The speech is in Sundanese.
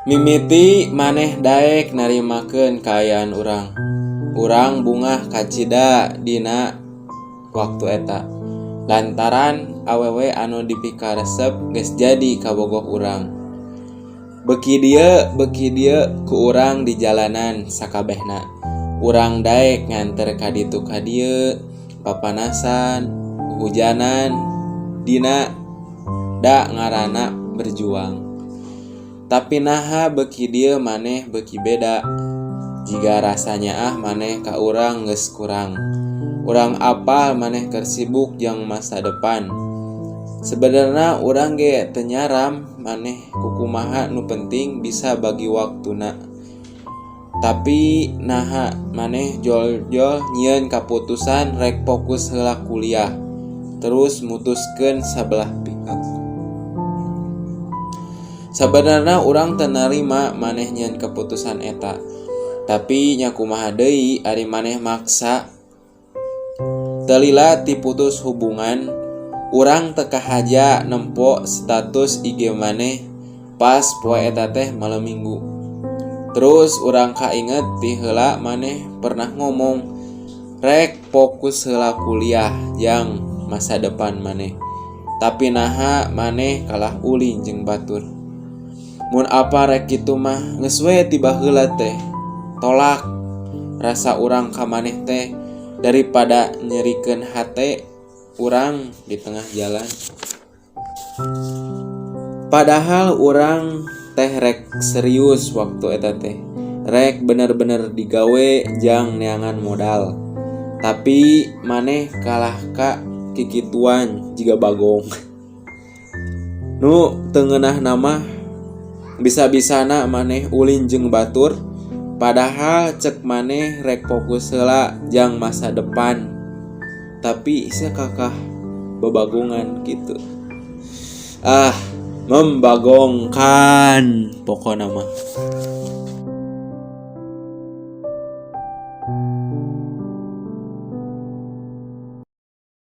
Mimiti maneh daek narimakeun kaayaan urang. Urang bungah kacida dina waktu eta. Lantaran awewe anu dipikaresep geus jadi kabogoh urang. Beuki dieu beuki dieu ku urang di jalanan sakabehna. Urang daek nganter ka ditu ka dieu, papanasan, uhujanan, dina da ngaranna berjuang. Tapi naha beuki dieu maneh beuki beda. Jiga rasa nyaah maneh ka urang geus kurang. Urang apal maneh keur sibuk jeung masa depan. Sebenarna urang ge teu nyaram maneh kukumaha nu penting bisa bagi waktuna. Tapi naha maneh jol-jol nyieun kaputusan rek fokus heula kuliah, terus mutuskeun sabelah pihak. Sabenerna urang teu narima maneh nyieun keputusan eta. Tapi nya kumaha deui ari maneh maksa. Teu lila ti putus hubungan, urang teu kahaja nempo status IG maneh pas poe eta teh malem Minggu. Terus urang kainget ti heula maneh pernah ngomong rek fokus heula kuliah jang masa depan maneh. Tapi naha maneh kalah ulin jeung batur. Mun apal rek kitu mah geus we ti baheula teh. Tolak rasa urang ka maneh teh daripada nyerikeun hate urang di tengah jalan. Padahal urang teh rek serius waktu eta teh. Rek bener-bener digawe jang neangan modal. Tapi maneh kalah ka kikituan jiga bagong. Nu teu ngeunahna mah bisa-bisana maneh ulin jeung batur, padahal cek maneh rek fokus heula jang masa depan. Tapi sia kakah bebagongan gitu. Ah, membagongkan pokona mah.